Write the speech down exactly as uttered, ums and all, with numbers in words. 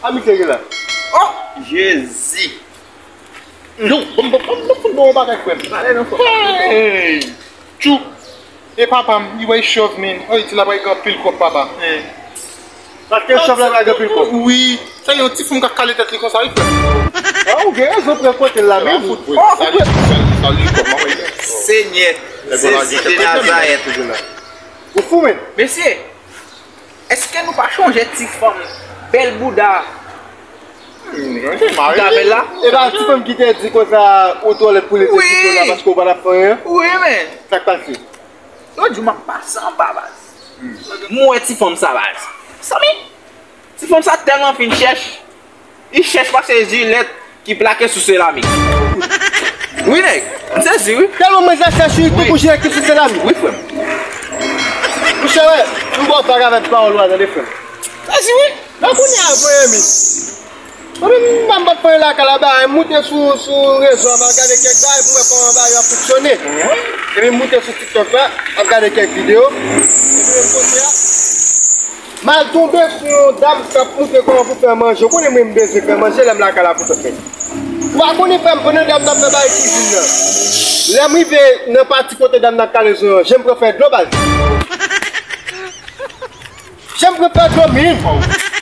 Amik serye la. Oh! Jezi! Non, bon, bon, bon, bon, bon, bon, bagay, frè m. Pale non, frè. Hey! Tchou! E papa m, li wè chòv, men. Oh, li di l ap gen anpil kòb, papa. Paske chòv la gen anpil kòb. Wi. Sa yon ti fanm k ap kale tèt li konsa, wi, frè m. Ah, ou gen rezon, frè, kote l la, men. Fout, wi. Oh, sa li, sa li, sa li, kòb, mwen. Senyè, Jezi de Nazarèt. Ou fou, men. Mesye, èske nou pa chonje ti fanm bèl bouda? Gabèl la? E pa ti fanm ki te di konsa ou twò lèd pou li te kite w la paske w pa t ap fè anyen? Wi, men. Sa k pase? Lòt jou, m ap pase anba, baz. M wè ti fanm sa, baz. Sanmi, ti fanm sa tèlman fin chèch. Li chèch pase jilèt ki plake sou seramik. Wi, nèg. M sezi, wi. Tèlman mwen sa chèch, wi, tankou jilèt ki sou seramik. Wi, frè m. Monchè, wè, m ba w vag avèk pawòl ou a, tande, frè m. Sezi, wi. Nan kounye a, frè m. Mwen menm, m pa t fè anyen lakay la, bagay, m moute sou, sou rezo a, m al gade kèk bagay pou m wè kòman bagay yo ap fonksyone. Epi m moute sou TikTok la, m ap gade kèk videyo. Epi menm kote a, m al tonbe sou yon dam k ap montre kòman pou fè manje. Ou konnen mwen, m bezwen fè manje lè m lakay la pou tèt mwen. Ou pa konnen, frè m, pandan dam nan ap fè bagay kizin nan. Lè m rive nan pati kote dam nan ap kale zo an, je m pran fè dlo, baz. Je m pran fè dlo, men.